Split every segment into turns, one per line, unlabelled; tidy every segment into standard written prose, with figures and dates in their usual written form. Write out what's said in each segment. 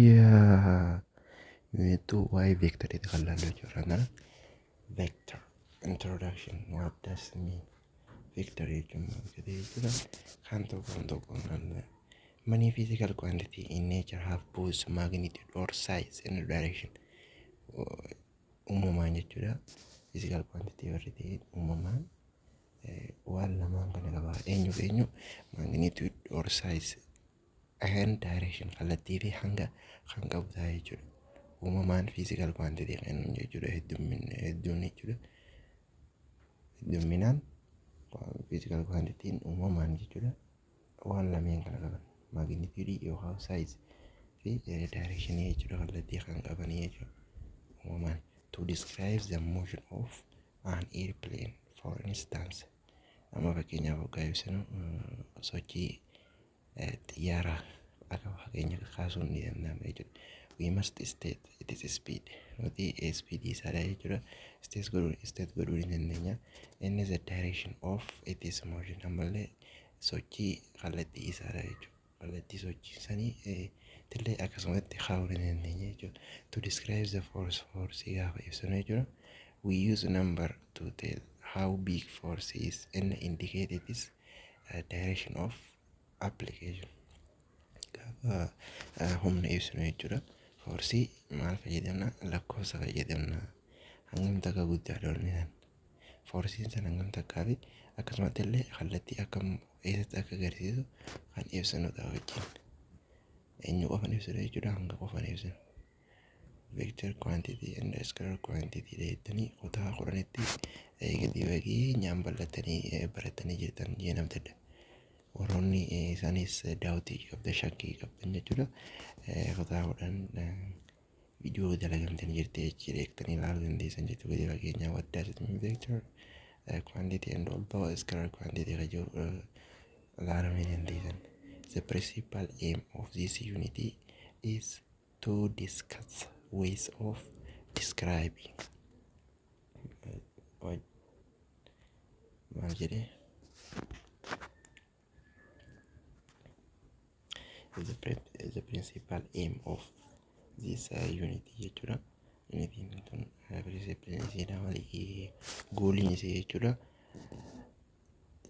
Yooyyaa Meetuu waa'ee vectoriiti kan laallu jechuudha. Kana vector introduction, what does it mean? Vector jechuun maal jechuudha? Kan tokkoon tokkoon kan many physical quantity in nature have both magnitude or size and direction. Uumamaan jechuudha. Physical quantity warri ta'e uumamaan waan lamaan kana qaba. Eenyuuf eenyu? Magnitude or size and direction, kallattii fi hanga kan qabu ta'a jechuudha. Uumamaan physical quantity kan jechuudha, hedduun jechuudha. Heddumminaan physical quantity uumamaan jechuudha. Waan lameen kana qaban, magnitude yookaan size fi direction jechuudha, kallattii kan qabanii jechuudha. Uumamaan to describe the motion of an airplane, for instance, amma fakkeenyaaf hoggaa ibsinu, sochii xiyyaaraa akka fakkeenya kaasuun ni danda'ama jechuudha. We must state its speed. Nuti speed isaadha jechuudha. State godhuu ni dandeenya. Inni the direction of its motion, ammallee sochii kallattii isaadha jechuudha. Kallattii sochii sanii illee akkasumatti kaa'uu ni dandeenya jechuudha. To describe the force, force gaafa ibsinu jechuudha. We use number to tell how big force is and indicate its direction of application. Gaafa humna ibsinu jechuudha. Forceii maal fayyadamna? Lakkoofsa fayyadamna. Hangam takka guddaadha wanni san. Forceiin san hangam takkaa fi akkasumatti illee kallattii akkam eessatti akka agarsiisu kan ibsinu ta'a wajjin. Eenyu qofan ibsinu jechuudha? Hanga qofan ibsinu. Vector quantity and scalar quantity jettanii kutaa 10tti gadi fageenyaan bal'attanii baratanii jirtan jee namtadha. Warroonni isaanis doubtii qabdan, shakkii qabdan jechuudha. Kutaa 10 viidiyoo dalagamtanii jirti jechuudha, eegtanii ilaaluu dandeessan jechuudha. Gadi fageenyaan what does it mean, vector quantity and also scalar quantity kan jiru ilaaluu ni dandeessan. The principal aim of this unit is to discuss ways of describing, maal jedhee, the principal aim of this unit jechuudha. Unitiin tun principal isiidha, maali goaliin isii jechuudha?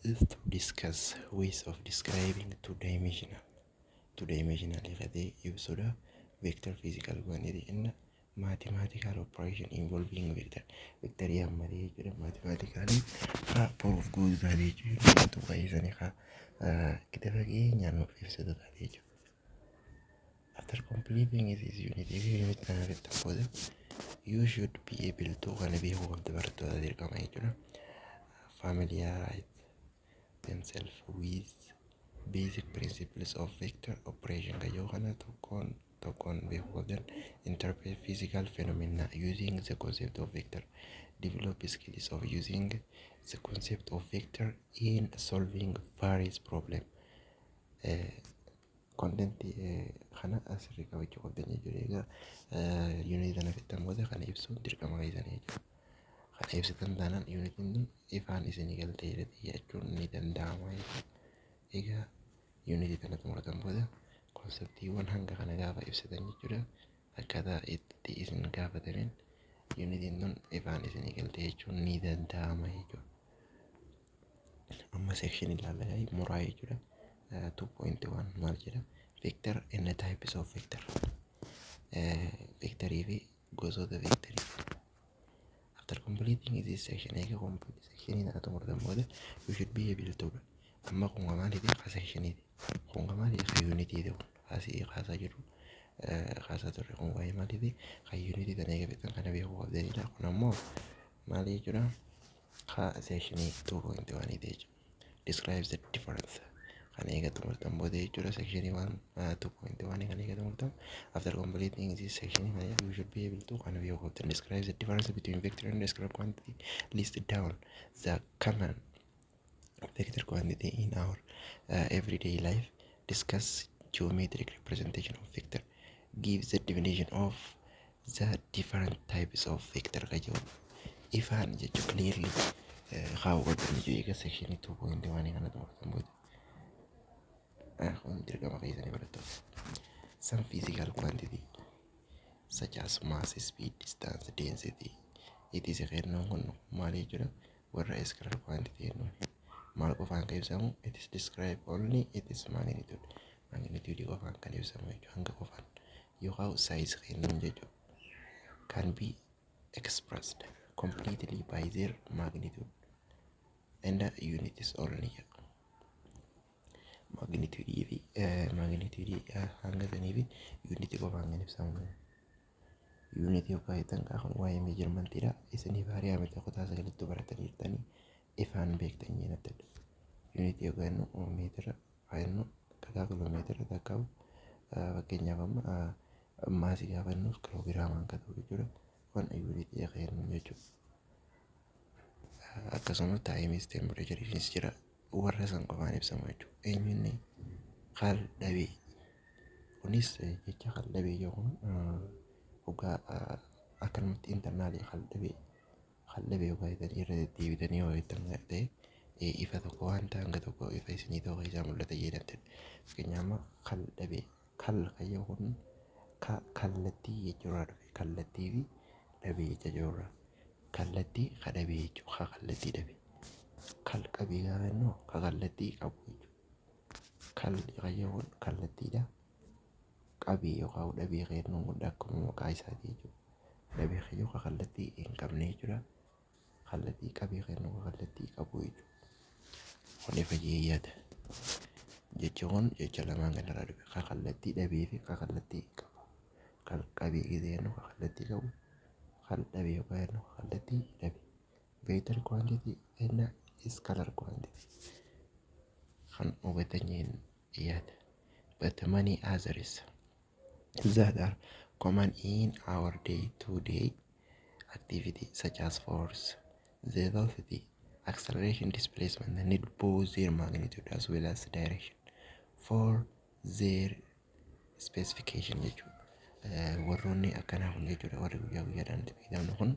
Is to discuss ways of describing two dimensional jedhee ibsudha. Vector physical quantity and mathematical operation involving vector. Vectorii hammatee jechuudha. Mathematically haa proof gootu taate jechuudha. Tuqaa haa gadi fageenyaan nuuf ibsitu taate jechuudha. After completing this unit, unit kana fixan booda, you should be able to, kana beekuu qabda barattoota dirqama jechuudha. Familiarize themselves with basic principles of vector operation kan jedhu kana tokkoon tokkoon beekuu qabdan. Interpret physical phenomena using the concept of vector. Develop skills of using the concept of vector in solving various problem. Contentii kana asirrii qabachuu qabdan jechuudha. Egaa unitii kana fixan booda kana ibsuun dirqama keessanii jechuudha. Kana ibsitan taanaan unitiin tun ifaan isinii galtee jirti jechuun ni danda'ama jechuudha. Egaa unitii kana xumuratan booda conceptiiwwan hanga kana gaafa ibsitan jechuudha. Akkaataa itti isin gaafatameen unitiin tun ifaan isinii galtee jechuun ni danda'ama jechuudha. Amma section ilaalla muraa jechuudha. 2.1 maal jedha? Vector and the types of vector. Vectorii fi gosoota vectorii. After completing this section, eega complete section kana xumurtan booda, you should be able to, amma kun maaliiti? Ka sectioniiti. Kun maaliiti? Ka unitiiti. Kun asii kaasaa jirru, kaasaa turre kun waa'ee maaliiti? Ka unitii tana eega fixan kana beekuu qabdanidha. Kun ammoo maali jechuudha? Ka sectionii 2.1 jechuudha. Describe the difference kan eega xumurtan booda jechuudha. Sectionii 2.1 kan eega xumurtan, after completing this section, you should be able to, kana beekuu qabdan. Describe the difference between vector and scalar quantity. List down the common vector quantity in our everyday life. Discuss geometric representation of vector. Give the definition of the different types of vector ka jedhu ifaan jechuu, clearly kaa'uu qabdan jechuu, eega sectionii 2.1 kana xumurtan booda. Kun dirqama keessanii, barattoota. Some physical quantity such as mass, speed, distance, density, etc. Kennuun kun maal jechuudha? Warra scalar quantity jennuun. Maal qofaan kan ibsamu? It is describe only it is magnitude. Magnitude qofaan kan ibsamu jechuudha. Hanga qofaan yookaan size kennuun jechuudha. Can be expressed completely by their magnitude and the units only. Magnitude fi magnitude hanga sanii fi unit qofaan kan ibsamu. Unit yookaan jettan kun waa'ee measurementiidha. Isiniif hariyaa miti, kutaa sagalittuu baratanii jirtanii ifaan beektan jechuudha. Unit yookaan jennu meetira jennu takkaa kiloomeetira takkaa, fakkeenyaaf amma maasii gaafa jennu kiloogiraamaan kan ta'u jechuudha. Kun unit kennu jechuudha. Akkasumas timeis temperatureiinis jira, warra san qofaan ibsamu jechuudha. Eenyunni kal dhabee kunis jecha kal dhabee jedhu hoggaa akkanumatti internal kal dhabee, kal dhabee yookaan jettanii irra deddeebitanii yoo jettan ta'e, ifa tokko wanta hanga tokko ifa isinii ta'uu isaa mul'ata jedhamte. Fakkeenyaaf amma kal dhabee, kal kan jedhu kun kallattii jechuurraa dhufe, kallattii fi dhabee jecha jirurraa, kallattii ka dhabee jechuudha, ka kallattii dhabe. Kal qabee gaafa jennu ka kallattii qabu jechuudha. Kal kan jedhu kun kallattiidha. Qabee yookaan dhabee kan jennuun kun akkuma maqaa isaati jechuudha. Dhabee kan jedhu ka kallattii hin qabne jechuudha. Kallattii qabee kan jennu ka kallattii qabu jechuudha. Kun ifa yaada. Jechi kun jecha lamaan kanarraa dhufe, ka kallattii dhabee fi ka kallattii qabu. Kal qabee gisee jennu ka kallattii qabu. Kal dhabee yookaan jennu ka kallattii dhabe. Vector quantity and scalar quantity kan hubatanii yaada. But many others that are common in our day-to-day activity, such as force, velocity, acceleration, displacement, need both their magnitude as well as direction for their specification jechuudha. Warroonni akkanaa kun jechuudha, warri guyyaa guyyaadhaan itti fayyadamnu kun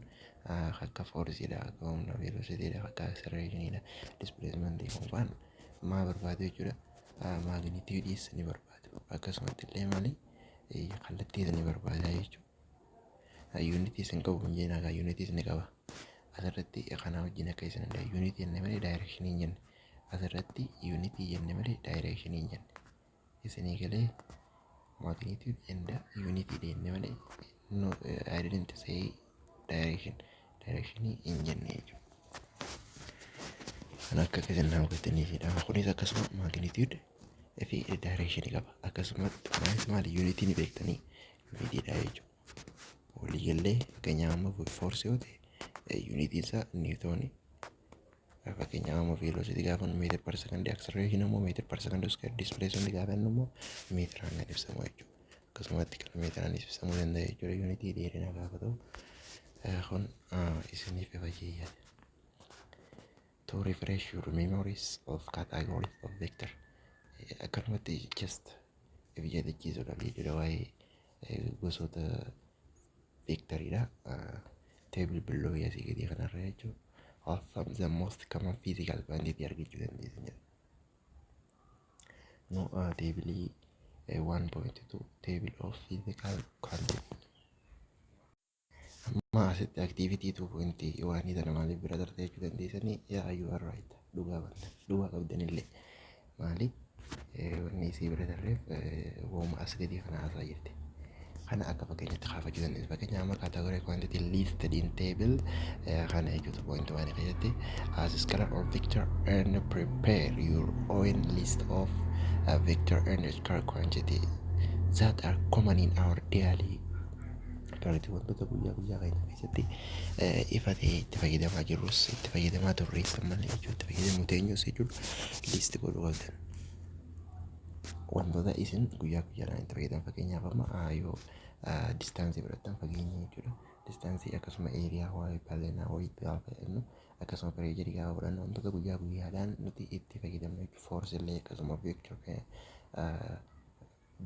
akka forceiidha, akka humna velocitydha, akka accelerationidha, displacement kun faan maa barbaadu jechuudha? Magnitudeis ni barbaadu. Akkasumatti illee maali, kallattiis ni barbaada jechuudha. Unitiis hin qabu hin jennaa, unitiis ni qaba. Asirratti kanaa wajjin akka isin hin unit jenne malee direction hin jenne. Asirratti unit jenne malee direction hin jenne. Isinii galee? Magnitude and unit jenne malee, no, I didn't say direction. Direction hin jenne jechuudha. Kan akka isin nama hubattaniifidha. Kunis akkasuma magnitude fi direction qaba. Akkasumatti maalis maali, unit ni beektanii, unitiidha jechuudha. Waliigallee, fakkeenyaaf amma force yoo ta'e unitiin isaa newtonii. Fakkeenyaaf amma velocity gaafa meter per second, acceleration immoo meter per second square, displacement gaafa jennu immoo meetiraan kan ibsamu jechuudha. Akkasumatti kiiloomeetiraan ibsamuu danda'a jechuudha unitii dheerinaa gaafa ta'u, kun isiniif ifa yaada. To refresh your memories of categories of vector, akkanumatti just if yaadachiisuudhaaf jechuudha, waa'ee gosoota vectoriidha. Table below asii gadii kanarra jechuudha. Of some the most common physical quantity argachuu dandeessan jedha. No, table 1.2, table of physical quantity. Amma asitti activity 2.1 tana maaliif bira darte jechuu dandeessanii. Yaa, you are right, dhugaa qabdan, dhugaa qabdanillee. Maali wanni isii bira darreef? Wooma as gadii kana haasaa jirti. Kana akka fakkeenyatti kaafachuu dandeessu. Fakkeenyaaf amma category quantity listed in table kana jechuudha 2.1 keessatti as scalar or vector and prepare your own list of vector and scalar quantity that are common in our daily activity. Wantoota guyyaa guyyaa keenya keessatti ifa ta'e itti fayyadamaa jirrus, itti fayyadamaa turres, ammallee jechuudha itti fayyadamuu teenyus jechuudha, list godhuu qabdan. Wantoota isin guyyaa guyyaadhaan itti fayyadaman, fakkeenyaaf amma yoo distance fudhattan, fageenya jechuudha. Distance, akkasuma area, waa'ee bal'inaa wayii gaafa jennu, akkasuma pressure gaafa fudhannu, wantoota guyyaa guyyaadhaan nuti itti fayyadamnu jechuudha. Force illee akkasuma, vector,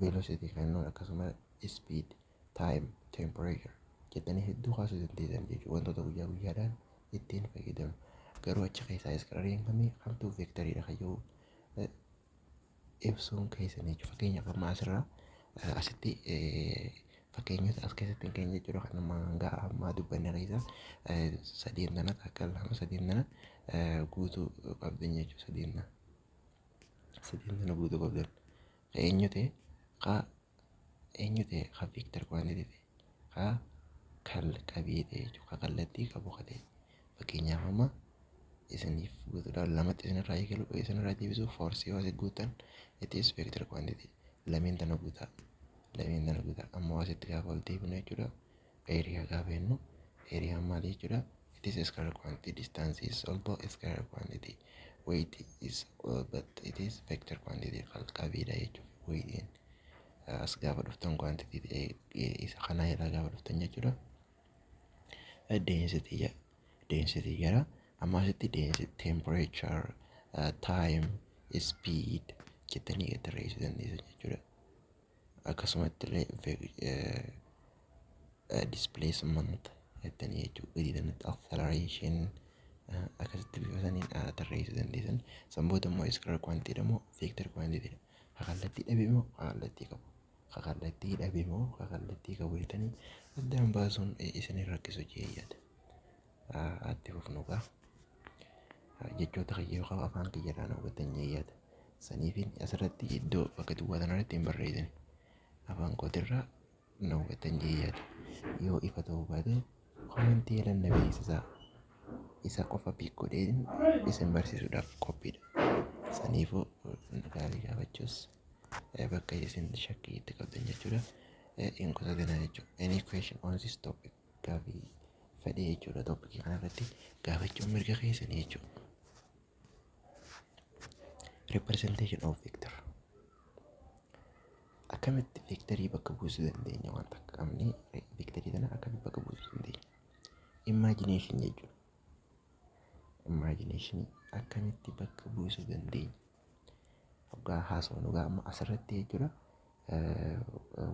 velocity kan akkasuma speed, time, temperature jettanii hedduu kaasuu dandeessan jechuudha. Wantoota guyyaa guyyaadhaan ittiin fayyadamnu. Garuu achi keessaa scalariin kamii, kamtuu vectoriidha kan jiru Ibsuun keessan jechuudha. Fakkeenyaaf, amma asirraa asitti fakkeenyota as keessatti hin keenya jechuudha. Kan amma hanga ammaa dubbanne keessa sadeen tana, takka, lama, sadeen tana guutuu qabdan jechuudha. Sadeen tana. Sadeen tana guutuu qabdan. Ka eenyu ta'e, ka eenyu ta'e, ka vector quantity ta'e, ka kal qabee ta'e jechuudha. Ka kallattii qabu ka ta'e. Fakkeenyaaf, amma isiniif guutuudhaan lamatti isinirraa eegalu, isinirraa deebisu, force yoo asii guutan, it is vector quantity. Lameen tana guutaa. Lameen tana guutaa. Amma asitti gaafa ol deebinu jechuudha. Area gaafa jennu, area maali jechuudha? It is a scalar quantity. Distance is also a scalar quantity. Weight is but it is vector quantity, qalqabeedha jechuudha. Weightiin as gaafa dhuftan, quantity isa kanaa irraa gaafa dhuftan jechuudha. Density jedha. Density jedha. Amma asitti density, temperature, time, speed jettanii gadi tarreessuu dandeessan jechuudha. Akkasumatti illee displacement jettanii jechuudha. Gadi kanatti acceleration akkasitti bifa saniin tarreessuu dandeessan. San booda immoo scalar quantity moo vector quantity dha? Ka kallattii dhabe moo ka kallattii qabu? Ka kallattii dhabe moo ka kallattii qabu jettanii addaan baasuun isin rakkisu jee yaada. Itti fufnu gaa. Jechoota kiyya yookaan afaan kiyya irraa na hubattan jee yaada. Saniifin asirratti iddoo bakka duwwaa kanarratti hin barreessine. Afaan kootirraa na hubattan jee yaada. Yoo ifa ta'uu baate, comment jalan na beeksisaa. Isa qofa pick godheen isin barsiisuudhaaf qophiidha. Saniifuu gaarii gaafachuus bakka isin shakkii itti qabdan jechuudha. Hin qusatinaa jechuudha. Any question on this topic, gaafii fedhee jechuudha, topicii kanarratti gaafachuun mirga keessanii jechuudha. Representation of vector. Akkamitti vectorii bakka buusuu dandeenya? Wanta akka qabne vectorii kana akkamitti bakka buusuu dandeenya? Imagination jechuudha. Imagination akkamitti bakka buusuu dandeenya? Hoggaa haasawnu gaa amma asirratti jechuudha.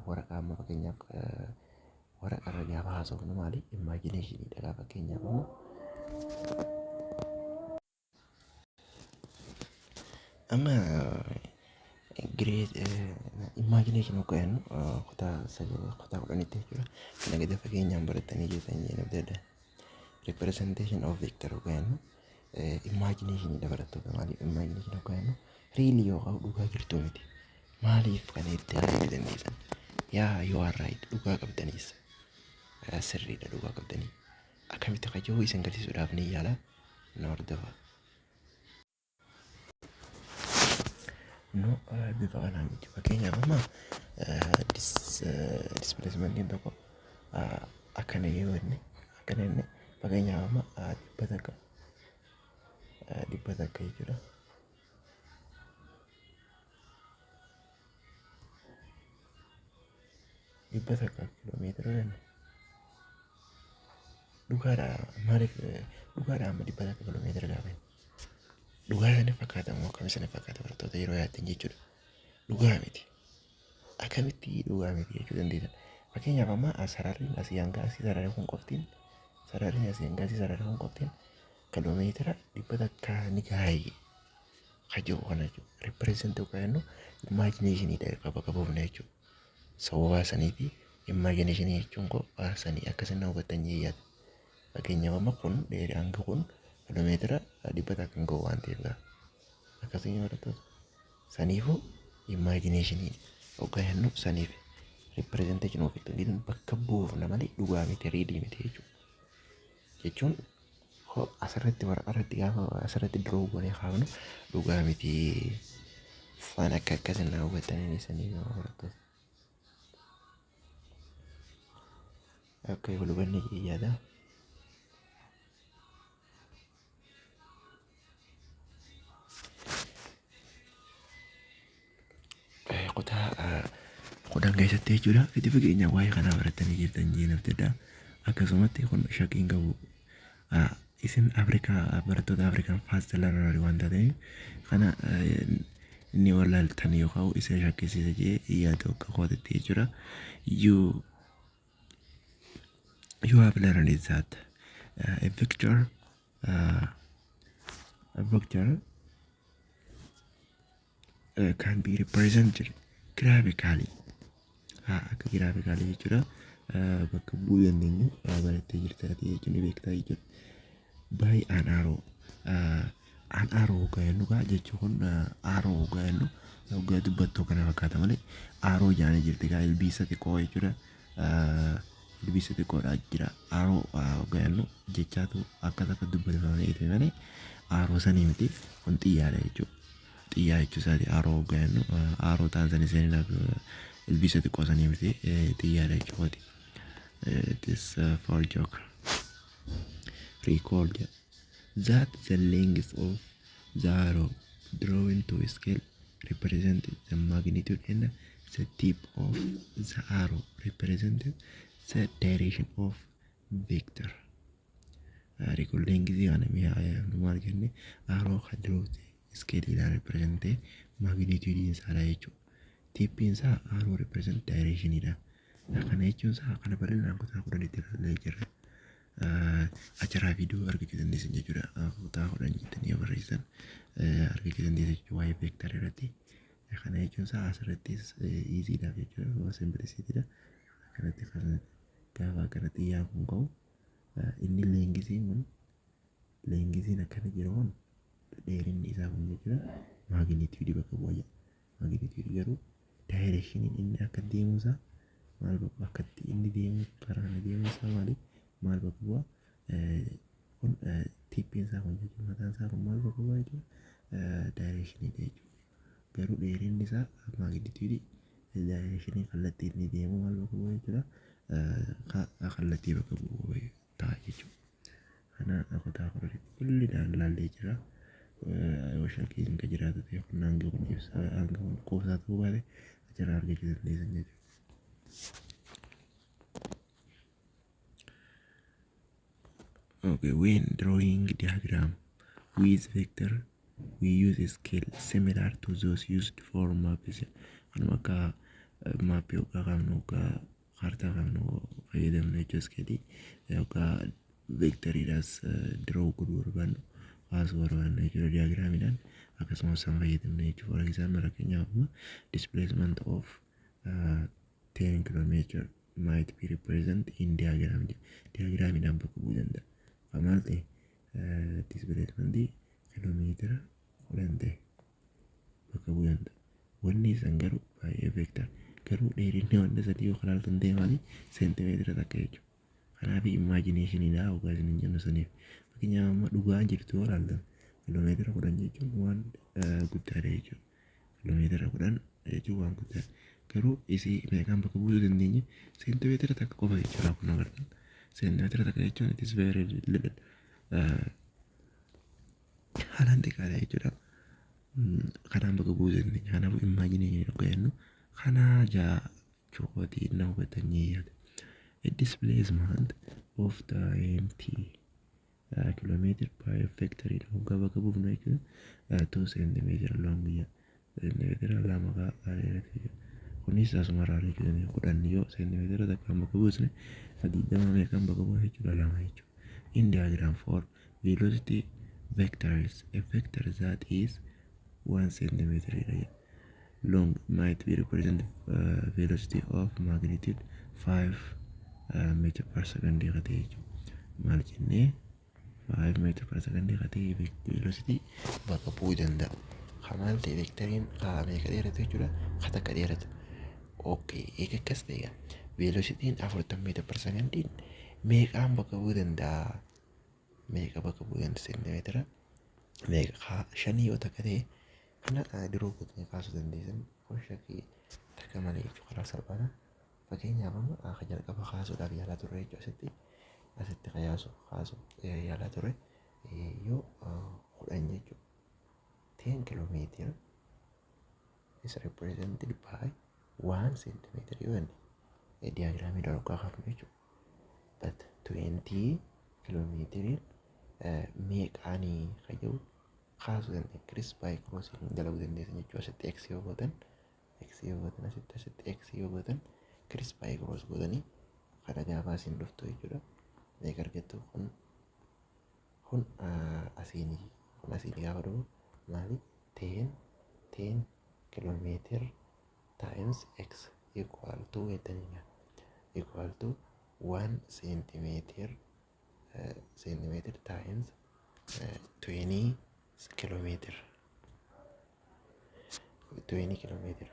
Waraqaa amma fakkeenyaaf waraqaa irra gaafa haasofnu maali? Imaginationiidha gaa fakkeenyaaf amma. Amma grade imagination hoggaa jennu, kutaa 9, kutaa 10tti jechuudha. Kana gadi fageenyaan barattanii jirtan jeen abdadha. Representation of vector hoggaa jennu imaginationiidha, barattoota. Maaliif imagination hoggaa jennu really yookaan dhugaa jirtu miti. Maaliif kana itti yaaduu dandeessan? Yaa, you are right, dhugaa qabdaniis, sirriidha, dhugaa qabdanii. Akkamitti kajoo isin garsiisuudhaaf ni yaala, na hordofa. No, bifa kanaan jechuudha. Fakkeenyaaf, amma displacementiin tokko akkana yoo jenne, akkana jenne, fakkeenyaaf amma 100, 100 jechuudha. 100 kiiloomeetira jenne dhugaadha. Maaliif dhugaadha? Amma 100 kiiloomeetira gaafa jennu dhugaa sana fakkaata moo akkam sana fakkaata, barattoota, yeroo yaaddan jechuudha? Dhugaa miti. Akkamitti dhugaa miti jechuu dandeessan? Fakkeenyaaf, amma sararri asii hanga asii, sararri kun qoftiin, sararri asii hanga asii, sararri kun qoftiin kiiloomeetira 100 ni gahaayye ka jiru kana jechuudha. Represent yookaan jennu imaginationiidha qaba qabuufna jechuudha. Sababa saniifi imagination jechuun koo sanii akkasin na hubattan yaada. Fakkeenyaaf, amma kun dheeraa hanga kun kiiloomeetira 100 kan gahu waan ta'eef gaa. Akkasii, barattoota. Saniifuu imagination hoggaa jennu saniif representation of vector bakka buufna malee dhugaa miti, real miti jechuudha. Jechuun asirratti waraqaa irratti gaafa asirratti draw goonee kaafnu dhugaa miti. Waan akka akkasin na hubattanii sanii, barattoota. Akka wal hubanne yaada. Kutaa 10 keessatti jechuudha. Gadi fageenya waa'ee kanaa barattanii jirtan jeen abdadha. Akkasumatti kun shakkiin qabu. Isin Afrikaa, barattoota Afrikaan fast learner waan taateef, kana inni wallaaltan yookaan isin shakkisiisa jee yaada akka kootitti jechuudha. You have learned that a vector Can be represented graphically, akka graphically jechuudha, bakka bu'uu dandeenyu barattee jirtaati jechuun ni beektaa jechuudha. By an arrow, an arrow hoggaa jennu gaa jechuun kun arrow hoggaa jennu hoggaa dubbattoo kana fakkaata malee arrow jaanii jirti gaa, ilbiisa xiqqoo jechuudha. Ilbiisa xiqqoodha jira. Arrow hoggaa jennu jechaatu akkas akka dubbatamee malee arrow sanii miti, kun xiyyaadha jechuudha. Xiyyaa jechuu isaati. Arrow hoggaa jennu arrow ta'an sanii seeninaaf ilbiisa xiqqoo sanii miti, xiyyaadha jechuudha. It is for joke. Recall that the length of the arrow drawn to scale represent the magnitude and the tip of the arrow represent the direction of vector. Recall length kana maal jenne? Arrow kan draw scaleedhaan represent magnitude isaadha jechuudha. Tipiin isaa arrow represent directionidha. Kana jechuun isaa kana bal'inaan kutaa 10tti ilaallee jirra. Achirraa viidiyoo argachuu dandeessan jechuudha. Kutaa 10 jettanii yoo barreessan argachuu dandeessan jechuudha waa'ee vector irratti. Kana jechuun isaa asirrattis easydhaaf jechuudha. Simplicityidha. Akkanatti kan gaafa akkana xiyyaan kun ka'u inni lengthiin kun, lengthiin akkana jiru kun, dheerinni isaa kun jechuudha, magnitude bakka bu'a jedha. Magnitude garuu directioniin inni akka deemuusaa maal bakka akkatti inni deemu, karaa kana deemuusaa maali, maal bakka bu'a? Kun tipiin isaa kun jechuudha, mataan isaa kun maal bakka bu'a jechuudha? Directioniidha jechuudha. Garuu dheerinni isaa magnitude, directionii kallattii inni deemu maal bakka bu'a jechuudha? Kallattii bakka bu'u ta'a jechuudha. Kana kutaa 10tti bal'inaan ilaallee jira. Yoo shakkiin kan jiraatu ta'e kun hanga kun ibsa, hanga kun quubsaa ta'uu baate achirraa argachuu dandeessan jechuudha. Okay, when drawing diagram with vector, we use a scale similar to those used for maps. Kanuma akka mapii yookaan qabnu, yookaan kaartaa qabnu fayyadamnu jechuudha, scale yookaan vectoriidhaas draw godhuu barbaannu, kaasuu barbaannu jechuudha, diagramiidhaan akkasumas san fayyadamnu jechuudha. For example, fakkeenyaaf amma displacement of 10 kilometer might be represent in diagram, diagramiidhaan bakka bu'uu danda'a. Maal ta'e? Displacement kiiloomeetira 10 ta'e bakka bu'uu danda'a. Wanni isan garuu baay'ee vector garuu dheerinni wanta sadii yoo ilaaltan ta'e maali? Seentimeetira 1 jechuudha. Kanaaf imaginationiidha hoggaa isin hin jennu saniif. Fakkeenyaaf amma dhugaan jirtu yoo ilaaltan kiiloomeetira 10 jechuun waan guddaadha jechuudha. Kiiloomeetira 10 jechuun waan guddaadha. Garuu isii meeqaan bakka buusuu dandeenya? Seentimeetira 1 qofa jechuudha kun agartan. Seentimeetira 1 jechuun it is very little, haalaan xiqqaadha jechuudha. Kanaan bakka buusuu dandeenya. Kanaafuu imagination hoggaa jennu kanaa jaa chokootii na hubatanii yaada. A displacement of time t kilometer by vector hoggaa bakka buufnu jechuudha. 2 centimeter long guyyaa seentimeetira 2 kaa dheerate jechuudha. Kunis asuma irraa jechuudha. 10 yoo seentimeetira 1n bakka buusne, 20 meeqaan bakka bu'a jechuudha? Lama jechuudha. In diagram for velocity vectors, a vector that is 1 centimeter long might be represent velocity of magnitude 5 meter per second ta'e jechuudha. Maal jennee? 5 meter per second ta'e velocity bakka bu'uu danda'a. Maal ta'e? Vectoriin meeqa dheeratu jechuudha? Ka takka dheeratu. Okay, eega akkas ta'e velocityn 40 meter per secondiin meeqaan bakka bu'uu danda'a? Meeqa bakka bu'uu danda'a? Seentimeetira meeqa? Shanii yoo takka ta'e kana diroo gootanii kaasuu dandeessan, kun shakkii takka malee jechuudha, karaa salphaadhaan. Fakkeenyaaf amma akka jalqaba kaasuudhaaf yaalaa turre jechuudha, asitti kaasu kaasu yaalaa turre yoo 10 jechuudha. 10 kilometer is represented by 1 centimeter yoo jenne diagramii dha kaafnu jechuudha. But 20 kiiloomeetiriin meeqaanii kan jedhu kaasuu dandeenya. Criss by crossing dalaguu dandeessan jechuudha. Asitti x yoo gootan, x yoo gootan, asitti x yoo gootan, criss by cross gootanii kana gaafa asiin dhuftu jechuudha. Meeqa argattu? Kun asiin, kun asiin gaafa dhufu maali? 10 10. kilometer times x equal to jettanii equal to 1 centimeter centimeter times 20 kilometer, 20 kilometer.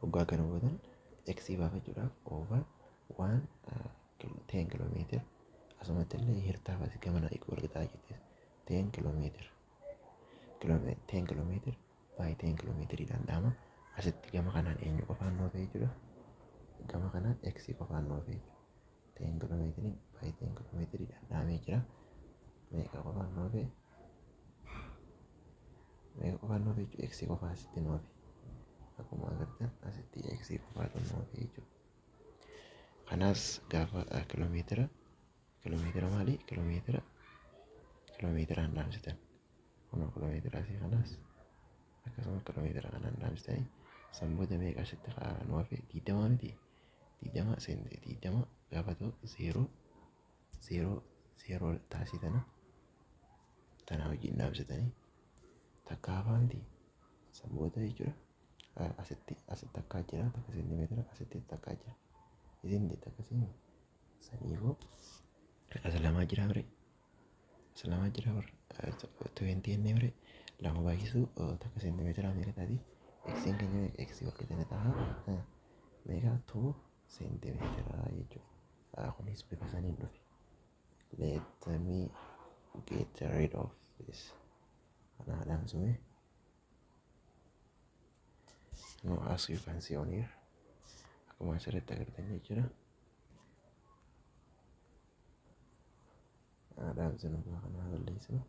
Waggaa kana boodan x baafachuudhaaf over 1 10 kilometer, asumatti illee hirtaaf asii gamana equal qixaa jette, 10 kilometer, 10 kilometer by 10 kilometeriidhaan dhahama. Asitti gama kanaan eenyu qofaan noo ta'e jechuudha? Gama kanaan x qofaan noo ta'e jechuudha. 10 kilometerii by 10 kilometeriidhaan dhahamee jira. Meeqa qofaan noo ta'e? Meeqa qofaan noo ta'e jechuudha? X qofaa asitti noo ta'e. Akkuma agartan asitti x qofaatu noo ta'e jechuudha. Kanaas gaafa kiiloomeetira kiiloomeetira maali? Kiiloomeetira kiiloomeetiraan dhaamsitan. Kun kiiloomeetira asii kanaas akkasuma kiiloomeetira kanaan dhaamsitanii, san booda meeqa asitti nu hafe? 20 miti? 20 seente 20 gaafa ta'u 0 0 0 taasitana tana wajjin dhaamsitanii takka hafaa miti? San booda jechuudha, asitti takkaa jira, takka seentimeetira asitti takkaa jira, isin akkasii. Saniifuu as lamaa jira bire, as lamaa jira bar, 20 jennee bire. Lama baay'isuu takka seentimeetira meeqa taati? Xiin keenya meeqa? X wal qixa ta'a meeqa? 2 seentimeetira jechuudha. Kunis bifa saniin dhufe. Let me get rid of this. Kana adamsume. No, as you can see on here, akkuma asirratti agartan jechuudha. Adamsinu kana balleessinu.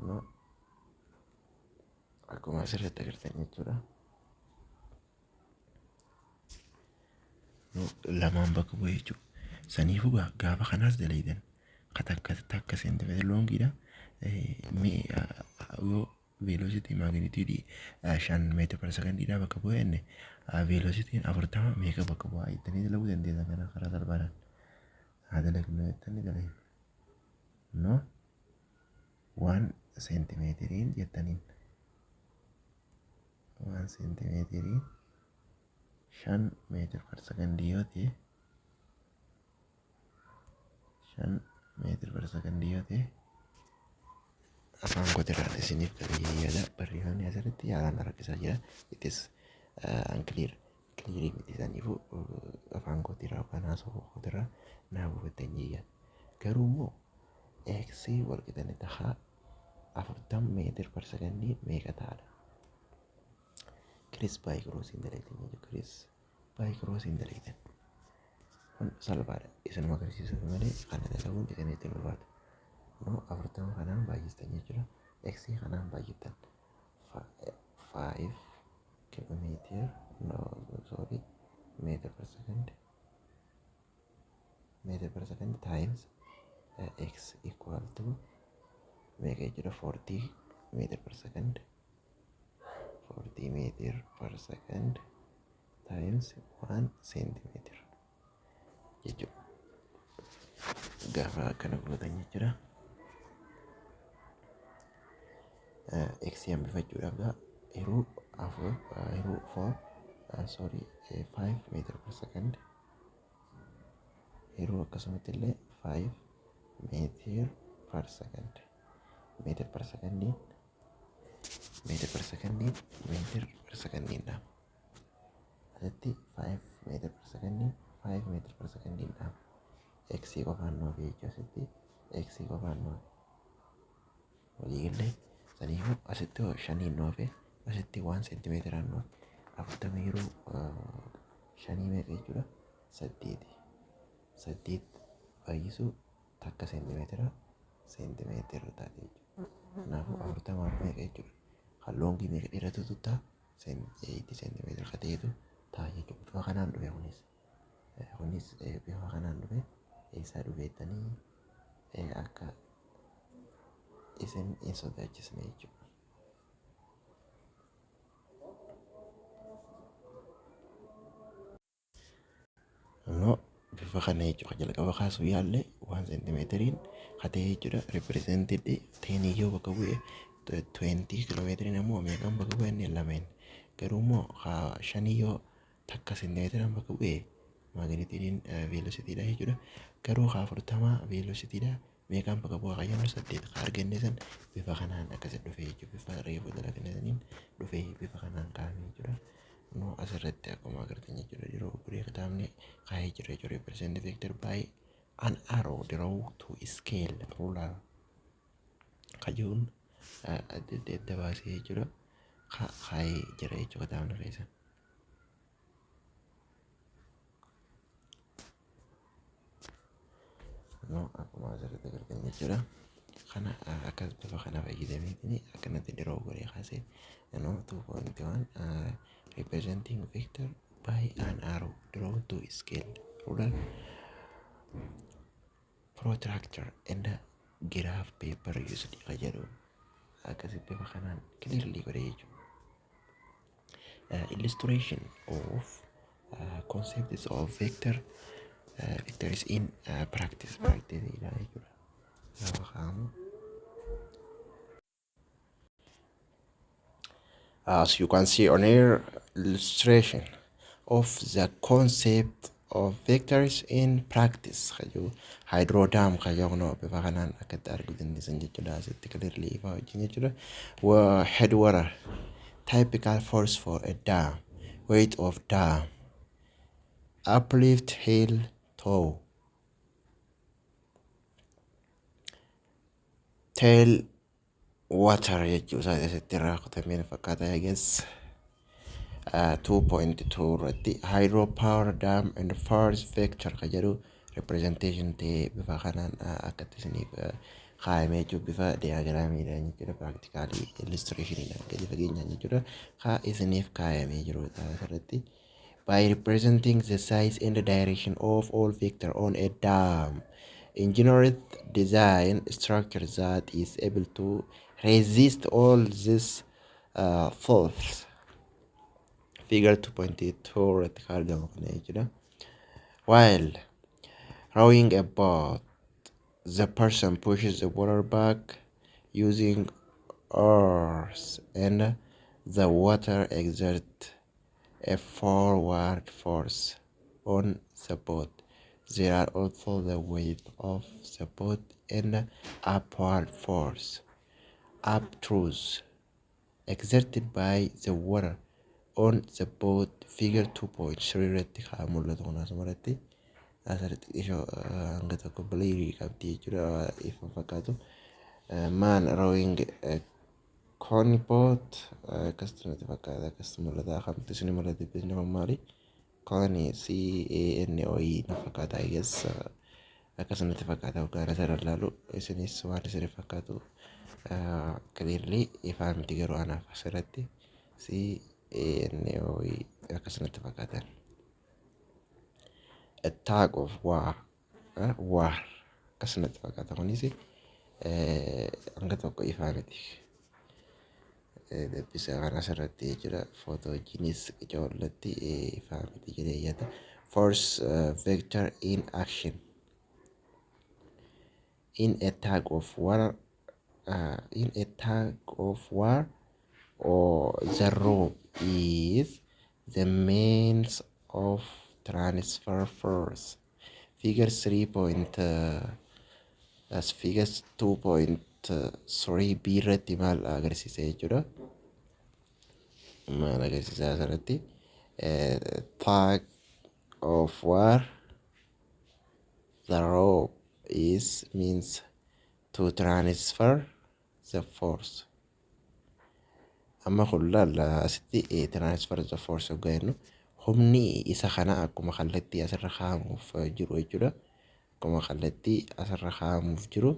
No, akkuma asirratti agartan jechuudha. No, lamaan bakka bu'ee jechuudha. Saniifuu gaafa kanaas daleeydan ka takka takka seentimeetira longiidha. Yoo velocity magnitude 5 meter per secondiidha bakka bu'ee inni velocityn 40 meeqa bakka bu'aa jettanii dalaguu dandeessan. Kana karaa salphaadhaan haa dalagnu jettanii dalagnu. No, 1 centimeteriin jettaniin, 1 centimeteriin 5 meter per secondii yoo ta'e, 5 meter per secondii yoo ta'e, afaan kootirraan isiniif galee yaada. Barreeffamni asirratti haalaan rakkisaa jira. It is unclear, clear miti. Saniifuu afaan kootirraa yookaan haasawaa kootirraa naa hubattan yaada. Garuu immoo x wal qixani tahaa 40 meter per secondii meeqa ta'adha? Criss by crossiin dalagan jechuudha. Criss by crossiin dalagan kun salphaadha. Isinuma agarsiisuuf malee kana dalaguun isinitti hin ulfaatu. No, 40 kanaan baay'istan jechuudha. X kanaan baay'attan 5 kilometer, no, sorry, meter per second, meter per second times x equal to meeqa jechuudha? 40 meter per second, 40 meter per second times 1 centimeter jechuudha. Gaafa akkana gootan jechuudha. X hambifachuudhaaf gaa yeroo afur, yeroo 4, sorry, 5 meter per second, yeroo akkasumatti illee 5 meter per second, meter per secondiin, meter per secondiin, meter per secondiin dhaama. Asitti 5 meter per secondiin, 5 meter per secondiin dhaama. X qofaan nuuf jechuudha. Asitti x qofaan nuuf walii galee. Saniifuu asitti shaniin nuufe, asitti 1 centimeteraan nuuf 40 yeroo shanii meeqa jechuudha? Saddeeti. Saddeet baay'isuu takka seentimeetira seentimeetira taate jechuudha. Kanaafuu 40f meeqa jechuudha? Kan longii meeqa dheeratutu ta'a? 80 seentimeetira ka ta'etu ta'a jechuudha. Bifa kanaan dhufe kunis. Kunis bifa kanaan dhufe. Eessaa dhufe jettanii akka isin hin sodaachisne jechuudha. Immoo bifa kana jechuudha. Jalqaba kaasuu yaalle 1 centimeteriin ka ta'e jechuudha. Represented tenii yoo bakka bu'e 20 kiiloomeetiriin ammoo meeqaan bakka bu'e? Inni lameen. Garuu immoo shanii yoo takka seentimeetiraan bakka bu'e, magnitudeiin velocitydha jechuudha. Garuu 40 velocitydha meeqaan bakka bu'a kan jennu, saddeet ka arganne san bifa kanaan akkasi dhufe jechuudha. Bifa reefu dalagne saniin dhufe, bifa kanaan kaa'ame jechuudha. Nu asirratti akkuma agartan jechuudha, yeroo biree kitaabni kaa'ee jira jechuudha. Represent vector by an arrow draw to scale ruler kajuun adda adda baasee jechuudha, kaa'ee jira jechuudha kitaabni keessa. No, akkuma asirratti agartan jechuudha. Kana akkas bifa kana fayyadameetiin akkanatti draw godhee kaasee, no, 2.1 representing vector by an arrow draw to scale ruler, protractor and graph paper used ka jedhu akkasi bifa kanaan clearly godhe jechuudha. Illustration of concepts of vectors in practice dha jechuudha. Gaafa kaa'amu. As you can see on here, illustration of the concept of vectors in practice kajiru hydro dam kajiru bifa kanaan akkatti arguu dandeessan jechuudha. Asitti clearly ifa wajjin jechuudha. Headwater, typical force for a dam, weight of dam, uplift hill toe, tail water jechuu isaa asitti irraa kutameen fakkaata, I guess. 2.2 irratti hydropower dam and force vector ka jedhu representation ta'ee bifa kanaan akkatti isiniif kaa'amee jechuudha. Bifa diagramiidhaan jechuudha, practically illustrationiidhaan gadi fageenyaan jechuudha kaa isiniif kaa'amee jiru asirratti. By representing the size and the direction of all vector on a dam, engineered design structure that is able to resist all this force. Figure 2.2 irratti kan argamu kana jechuudha. While rowing a boat, the person pushes the water back using oars and the water exerts a forward force on the boat. There are also the weight of the boat and upward force, upthrust, exerted by the water on the boat. Figure 2.3 irratti kan mul'atu kun asumarratti asirratti ishoo hanga tokko blurry qabdi jechuudha, ifa fakkaatu. Man rowing canoe boat akkasitti natti fakkaata, akkasitti mul'ata. Kamtu isin mul'ate? Bisni kun maali? Canoe, C A N O E na fakkaata, I guess. Akkasumatti fakkaata hoggaan asirra ilaalu. Isinis waan isin fakkaatu clearly ifaa miti, garuu anaaf asirratti C A N O E akkasumatti fakkaatan. A tug of war, war akkasumatti fakkaata. Kunis hanga tokko ifaa miti. Dubbisa kan asirratti jechuudha. Footoo wajjinis ijoollatti ifaa miti jedhee yaada. Force vector in action in a tug of war, in a tug of war or the rope is the means of transfer force. Figure 3 point as figure 2.3 b irratti maal agarsiisa jechuudha? Maal agarsiisa asirratti? Tug of war, the rope is means to transfer the force. Amma kun laalla, asitti transfer the force hoggaa jennu, humni isa kana akkuma kallattii asirra kaa'amuuf jiru jechuudha. Akkuma kallattii asirra kaa'amuuf jiru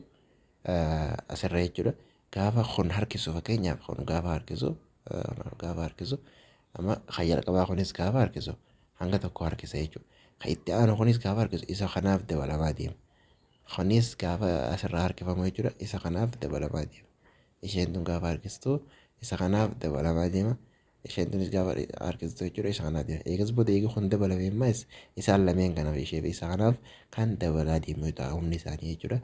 asirra jechuudha. Gaafa kun harkisu, fakkeenyaaf kun gaafa harkisu, amma kan jalqabaa kunis gaafa harkisu hanga tokko harkisa jechuudha. Kan itti aanu kunis gaafa harkisu isa kanaaf dabalamaa deema. Kunis gaafa asirraa harkifamu jechuudha, isa kanaaf dabalamaa deema. Isheen tun gaafa harkistu isa kanaaf dabalamaa deema. Isheen tunis gaafa harkistu jechuudha isa kanaa deema. Eegas booda eega kun dabalame ammas isaan lameen kanaaf, ishee fi isa kanaaf kan dabalaa deemu ta'a humni isaanii jechuudha.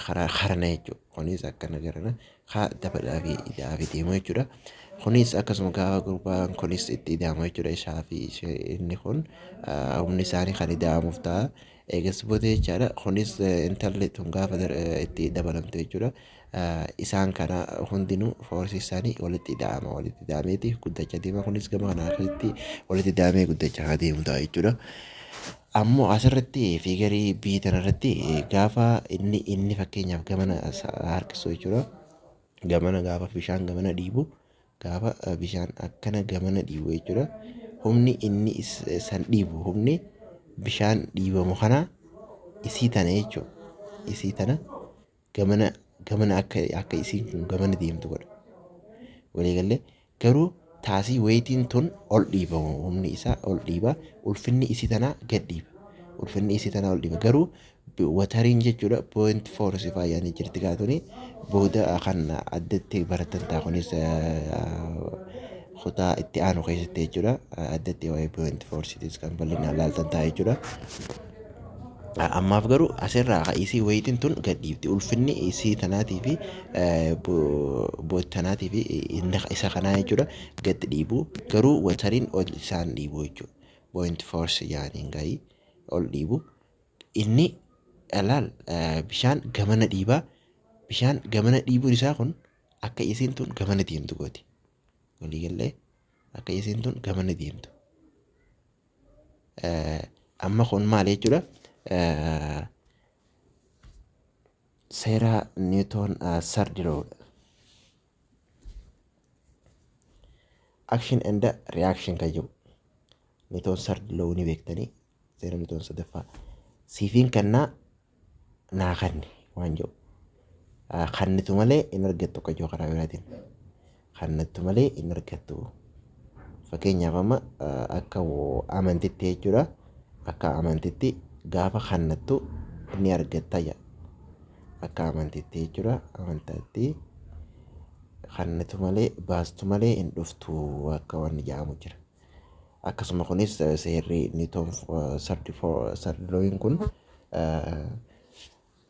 Karaa karana jechuudha. Kunis akkana garana haa dabalaa fi ida'aa fi deemu jechuudha. Kunis akkasuma gaafa gurbaan kunis itti ida'amu jechuudha. Isaa fi inni kun humni isaanii kan ida'amuuf ta'a. Eegas booda jechaadha. Kunis intalli tun gaafa itti dabalamtu jechuudha. Isaan kana hundinuu force isaanii walitti ida'ama. Walitti ida'ameeti guddachaa deema. Kunis gama kanaa akkasitti walitti ida'amee guddachaa deemu ta'a jechuudha. Ammoo asirratti figure B tanarratti gaafa inni fakkeenyaaf gamana harkisu jechuudha. Gamana gaafa bishaan gamana dhiibu, gaafa bishaan akkana gamana dhiibu jechuudha. Humni inni san dhiibu, humni bishaan dhiibamu kana isii tana jechuudha. Isii tana gamana gamana akka isiin kun gamana deemtu godha. Waliigallee garuu taasii weightiin tun ol dhiibamu, humni isaa ol dhiiba, ulfinni isii tanaa gad dhiiba. Ulfinni isii tanaa ol dhiiba, garuu wateriin jechuudha buoyant force faayyaanii jirti. Gaatuni booda kan addatti baratan ta'a, kunis kutaa itti aanu keessatti jechuudha, addatti waa'ee buoyant forceitis kan bal'inaan laaltan ta'a jechuudha. Ammaaf garuu asirraa isii weightiin tun gad dhiibdi. Ulfinni isii tanaatii fi tanaatii fi isa kanaa jechuudha gad dhiibu, garuu wateriin ol isaan dhiibu jechuudha. Buoyant force yaaniin gahii ol dhiibu. Inni alaal bishaan gamana dhiibaa. Bishaan gamana dhiibuun isaa kun akka isiin tun gamana deemtu gooti. Waliigallee akka isiin tun gamana deemtu. Amma kun maal jechuudha? Seera Newton third lawdha. Action and reaction kan jedhu Newton third law ni beektanii, seera Newton sadaffaa. Siifiin kennaa naa kanni waan jedhu. Kannitu malee hin argattu akka jiru, karaa biraatiin. Kannattu malee hin argattu. Fakkeenyaaf amma akka amantitti jechuudha. Akka amantitti gaafa kannattu ni argatta jedha. Akka amantitti jechuudha. Amantaatti kannatu malee, baastu malee hin dhuftu akka wanni jedhamu jira. Akkasuma kunis seerri Newton third lawiin kun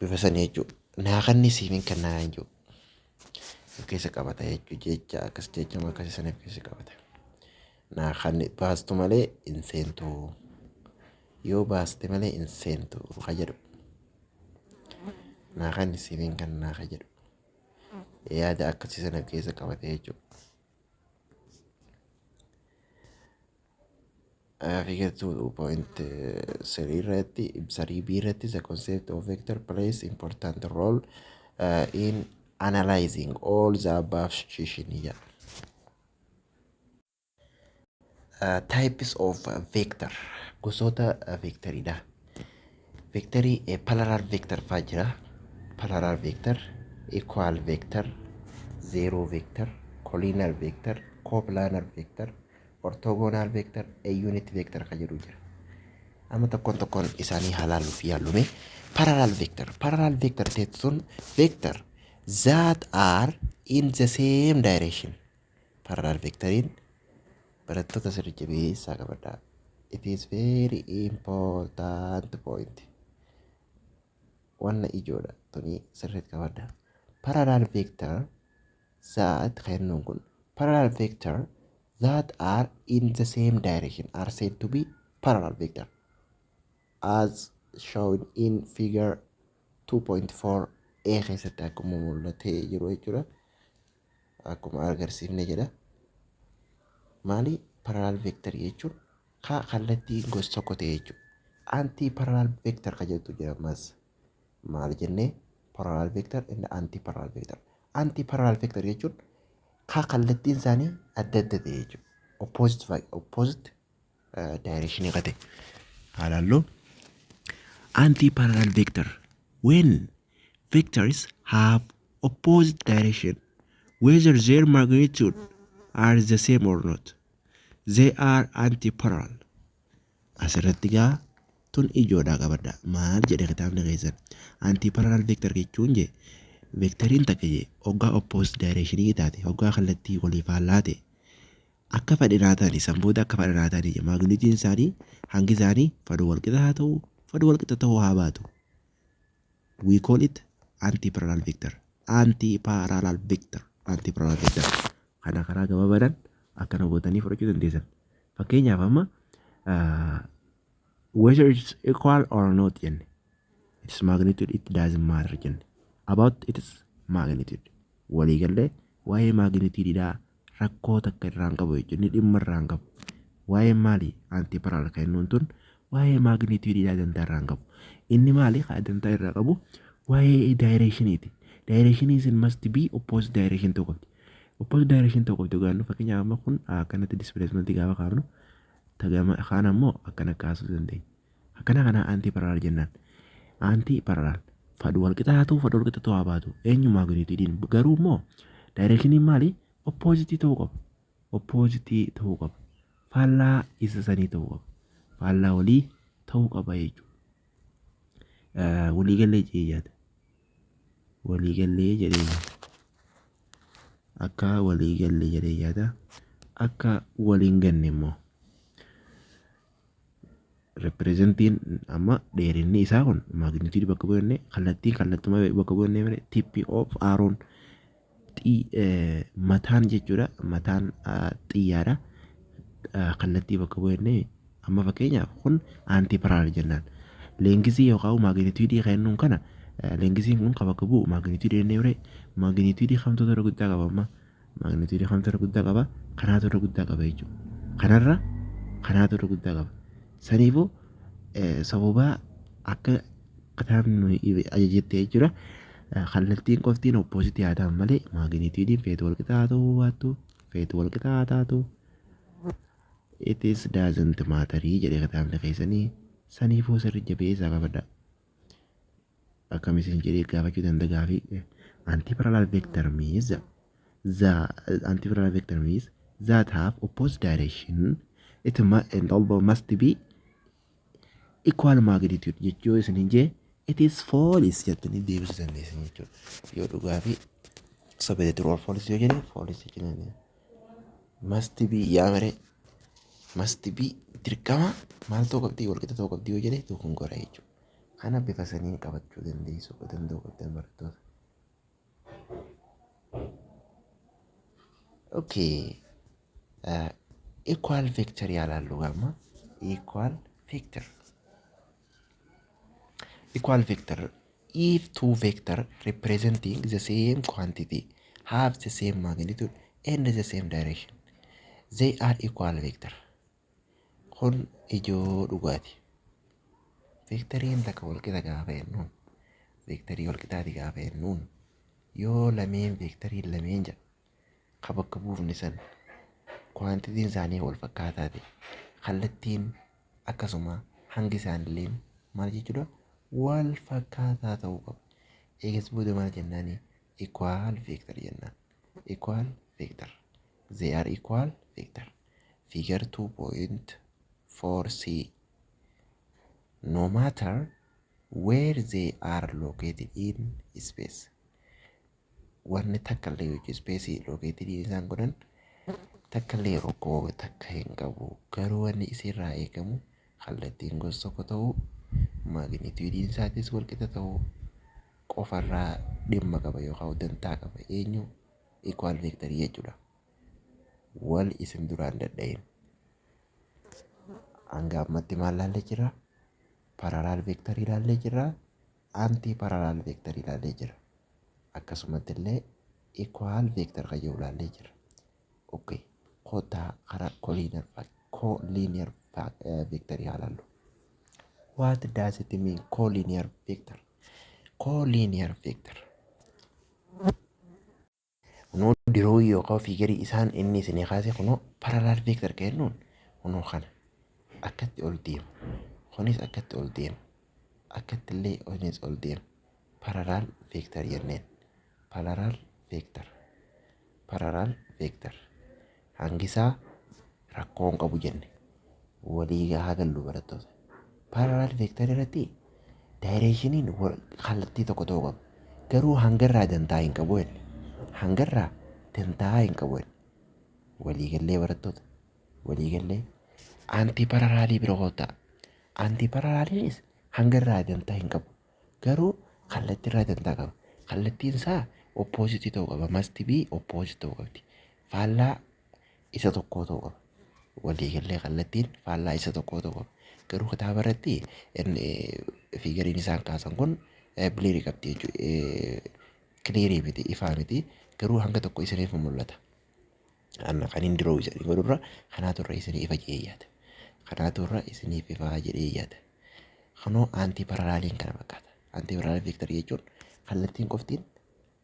bifa sanii jechuudha. Naa kanni siif hin kennaa jechuudha. Of keessa qabata jechuudha, jecha akkas jechama akkasii sana of keessa qabata. Naa kanni baastu malee hin seentu. Yoo baaste malee hin seentu ka jedhu. Naa kanni siif hin kennaa ka jedhu. Yaada akkasii sana of keessa qabata jechuudha. Figure 2.3 irratti, 3B irratti, the concept of vector plays important role in analyzing all the above situation jedha. Types of vector, gosoota vectoriidha. Vectorii parallel vector faa jira. Parallel vector, equal vector, zero vector, collinear vector, coplanar vector, orthogonal vector, a unit vector kan jedhu jira. Amma tokkoon tokkoon isaanii haa laalluuf yaallume. Parallel vector. Parallel vector teessuun vector that are in the same direction. Parallel vectoriin, barattoota, sirri jabeessaa qabadhaa. It is very important point. Wanna ijoodha tuni, sirriitti qabadhaa. Parallel vector that kennuun kun, parallel vector that are in the same direction are said to be parallel vector, as shown in figure 2.4 A keessatti akkuma mul'atee jiru jechuudha. Akkuma agarsiifne jedha. Maali parallel vector jechuun? Ka kallattii gosa tokko ta'e jechuudha. Anti parallel vector kan jettu jira ammas. Maal jennee? Parallel vector and anti parallel vector. Anti parallel vector jechuun ka kallattiin isaanii adda adda ta'e jechuudha. Opposite direction qate. Haalalluu. Anti parallel vector, when vectors have opposite direction, whether their magnitude are the same or not, they are anti-parallel. Asirratti gaa tun ijoodhaa qabadha. Maal jedhe kitaabni keessan? Anti-parallel vector jechuun je vectoriin takka je hoggaa opposite direction taate, hoggaa kallattii walii faallaa ta'e. Akka fedhe haa ta'ani, san booda akka fedhe haa ta'ani, magnitudeiin isaanii, hangi isaanii fedhu walqixa haa ta'u, fedhu walqixa ta'uu haa baatu. We call it anti-parallel vector. Anti-parallel vector. Anti-parallel vector. Kana karaa gabaabaadhaan akkana gootanii fudhachuu dandeessan. Fakkeenyaaf amma whether it's equal or not jenne, its magnitude, it doesn't matter jenne, about its magnitude, waliigallee waa'ee magnitudeidhaa rakkoo takka irraa hin qabu jechuudha. Inni dhimma irraa hin qabu. Waa'ee maali? Anti-parallel kan jennuun tun waa'ee magnitudeidhaa dantaa irraa hin qabu. Inni maali kan dantaa irraa qabu? Waa'ee directioniiti. Directionii isin must be opposite direction ta'uu qabdi. Opposite direction ta'uu qabdi gaannu. Fakkeenyaaf amma kun akkanatti displacement gaafa kaafnu, tagama kaan ammoo akkana kaasuu dandeenya. Akkana kana anti parallel jennaan. Anti parallel fadhu walqixa haa ta'u, fadhu walqixa ta'uu haa baatu, eenyu magnitudeiin garuu immoo directioniin maali? Opposite ta'uu qaba. Opposite ta'uu qaba. Faallaa isa sanii ta'uu qaba. Faallaa walii ta'uu qaba jechuudha. Waliigallee jedhee yaada. Waliigallee jedhee yaada. Akka waliigallee jedhee yaada. Akka waliin ganne immoo representiin amma dheerinni isaa kun magnitude bakka bu'annee, kallattiin kallattuma bakka bu'annee malee, tip of arrown, mataan jechuudha, mataan xiyyaadha, kallattii bakka bu'annee. Amma fakkeenyaaf kun anti parallel jennaan. Lengthii yookaan magnitude kennuun kana, lengthiin kun kan bakka bu'u magnitude jennee malee, magnitude kamtu irra guddaa qaba? Amma magnitude kamtu irra guddaa qaba? Kanaatu irra guddaa qaba jechuudha. Kanarra kanaatu irra guddaa qaba. Saniifuu sababa akka kitaabni ajajetti jechuudha. Kallattiin qoftiin opposite haa ta'an malee, magnitudeiin feetu walqixa haa ta'uu baattu, feetu walqixa haa taatu, it is doesn't matter jedhee kitaabni keessanii. Saniifuu sirri jabeessaa qabadha. Akkam isin jedhee gaafachuu danda'a gaafii? Anti parallel vector means, the anti parallel vector means that have opposite direction, it and although must be equal magnitude jechuu isin hin jee, it is false jettanii deebisuu dandeessan jechuudha. Yoo dhugaa fi soba, true or false yoo jedhe, false jechuu dandeenya. Must be yaa maree, must be dirqama maal ta'uu qabdi? Walqixa ta'uu qabdi yoo jedhe, dogongora jechuudha. Kana bifa saniin qabachuu dandeessu, danda'uu qabdan, barattoota. Okay. Equal vector yaalaallu gamma equal vector. Equal vector: if two vector representing the same quantity have the same magnitude and the same direction, they are equal vector. Kun ijoo dhugaati. Vectoriin takka walqixa gaafa jennuun, vectorii walqixaati gaafa jennuun, yoo lameen vectorii lameen jedha ka bakka buufne san quantityn isaanii wal fakkaataa ta'e, kallattiin akkasuma hangi isaanillee maal jechuudha? Wal fakkaataa ta'uu qaba. Eegas booda maal jennaani? Equal vector jennaan. Equal vector. They are equal vector. Figure 2.4c. No matter where they are located in space. Wanni takka illee hojii space located isaan godhan takka illee rakkoo takka hin qabu. Garuu wanni isirraa eegamu kallattiin gosa tokko ta'uu, magnitudeiin isaatis walqixa ta'uu qofarraa dhimma qaba yookaan dantaa qaba. Eenyu equal vector jechuudha. Wal isin duraan dadhayin. Hanga ammatti maal laallee jirra? Parallel vector ilaallee jirra. Anti parallel vector ilaallee jirra. Akkasumatti illee equal vector kan jedhu ilaallee jirra. Okay. Kottaa karaa collinear vector haa ilaallu. What does it mean, collinear vector? Collinear vector. Kunoo draw yookaan figureii isaan inni isinii kaase, kunoo parallel vector kennuun kunoo kana akkatti ol deema. Kunis akkatti ol deema. Akkatti illee kunis ol deema. Parallel vector jenneen. Parallel vector. Parallel vector. Hangi isaa rakkoo hin qabu jenne. Walii haa gallu, barattoota. Parallel vector irratti directioniin kallattii tokko ta'uu qaba. Garuu hangarraa dantaa hin qabu jenne. Hangarraa dantaa hin qabu jenne. Waliigallee barattoota, waliigallee. Anti parallelii bira kottaa. Anti paralleliinis hanga irraa dantaa hin qabu. Garuu kallattii irraa dantaa qaba. Kallattiin isaa opposite ta'uu qaba. Must be opposite ta'uu qabdi. Faallaa isa tokkoo ta'uu qaba. Waliigallee, kallattiin faallaa isa tokkoo ta'uu qaba. Garuu kitaaba irratti figureiin isaan kaasan kun blurry qabdi jechuudha. Clearii miti, ifaa miti. Garuu hanga tokko isiniif mul'ata. Kan hin diroo isanii godhurra kanaatu irra isinii ifa jedhee yaada. Kanaatu irra isiniif ifaa jedhee yaada. Kanoo anti paralleliin kana fakkaata. Anti parallel vectorii jechuun kallattiin qoftiin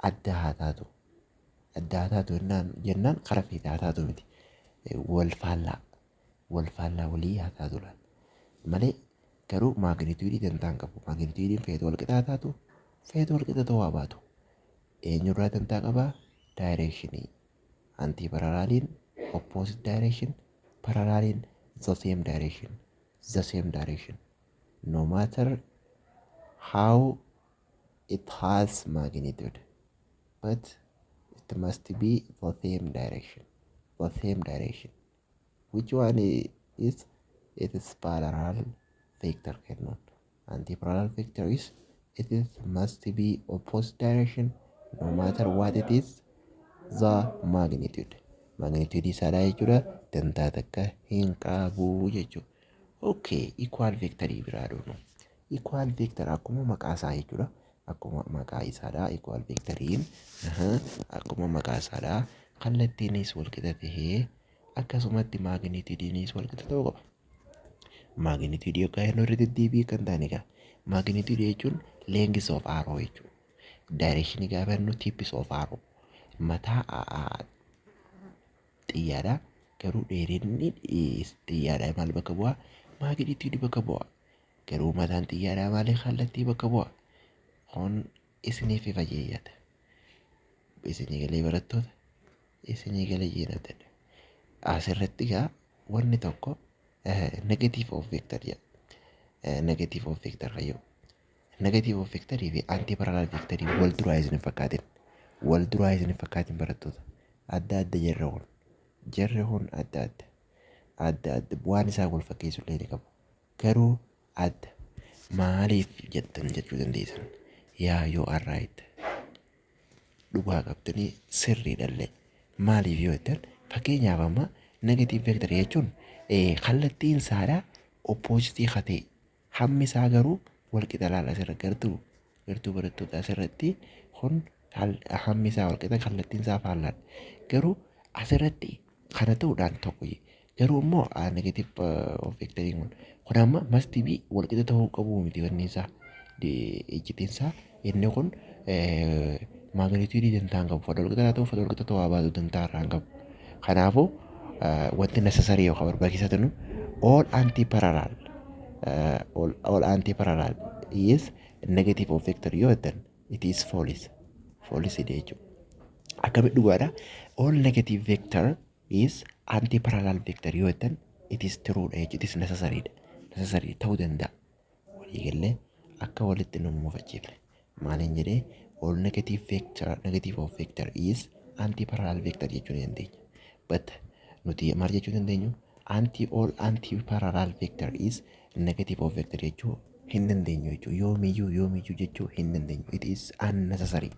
adda haa taatu. Adda haa taatu jennaan karaa feete haa taatu miti. Wal faallaa. Wal faallaa walii haa taatu laal. Malee garuu magnitudeii dantaa hin qabu. Magnitudeiin feete wal qixa haa taatu, feete wal qixa ta'uu haa baatu. Eenyurraa dantaa qabaa? Directionii. Anti paralleliin opposite direction, paralleliin the same direction. The same direction. No matter how it has magnitude, but it must be the same direction. The same direction. Which one is it? Is parallel vector kennuun. Anti-parallel vector is it is must be opposite direction no matter what it is the magnitude. Magnitude isaadha jechuudha, dantaa takka hin qabu jechuudha. Okay, equal vectorii biraa dhufnu. Equal vector akkuma maqaa isaa jechuudha. Akkuma maqaa isaadha. Equal vectoriin akkuma maqaa isaadha. Kallattiinis wal qixa tahee akkasumatti magnitudeiinis wal qixa ta'uu qaba. Magnitudeii yookaan yeroo irra deddeebi'ee kan ta'an egaa magnitudeii jechuun length of arrow jechuudha. Directionii gaafa jennu tips of arrow, mataa xiyyaadha. Garuu dheerinni xiyyaadhaa maal bakka bu'aa? Magnitudeii bakka bu'a. Garuu mataan xiyyaadhaa maali? Kallattii bakka bu'a. Kun isiniif ifa jeeyyata. Isinii galee barattoota? Isinii galee jeenatedha. Asirratti egaa wanni tokko negative of vector jedha. Negative of vector fayyadu. Negative of vectorii fi anti parallel vectorii wal duraa isin hin fakkaatin. Wal duraa isin hin fakkaatin barattoota. Adda adda jarri kun. Jarri kun adda adda. Adda adda, waan isaan wal fakkeessu illee ni qabu. Garuu adda. Maaliif jettan jechuu dandeessan. Yeah, you are right. Dhugaa qabdanii, sirriidhallee. Maaliif yoo jettan, fakkeenyaaf amma negative vectorii jechuun kallattiin isaadhaa opposite haa ta'e, hammi isaa garuu wal qixa. Laala, asirra gartuu gartuu barattoota, asirratti kun hammi isaa wal qixa, kallattiin isaa faallaadha. Garuu asirratti kana ta'uudhaan tokko, garuu immoo negative of vectoriin kun amma must be wal qixa ta'uu qabu miti. Wanni isaa, iccitiin isaa inni kun magnitudeii dantaa hin qabu. Fedha wal qixa ta'uu, fedha wal qixa ta'uu haa baatu, dantaa irraa hin qabu. Kanaafuu wanti necessary yookaan barbaachisaa ta'u all anti parallel is negative of vector yoo jettan, it is false, false jechuudha. Akkamitti dhugaadha? All negative vector is anti parallel vector yoo jettan, it is true dha jechuudha. It is necessary dha. Necessary ta'uu danda'a. Waliigallee, akka walitti nu mufachiifne. Maaliin jedhee? All negative vector, negative of vector is anti parallel vector jechuu ni dandeenya. But nuti maal jechuu dandeenyu? Anti all anti parallel vector is negative of vector jechuu hin dandeenyu jechuudha. Yoomiyyuu yoomiyyuu jechuu hin dandeenyu. It is unnecessary.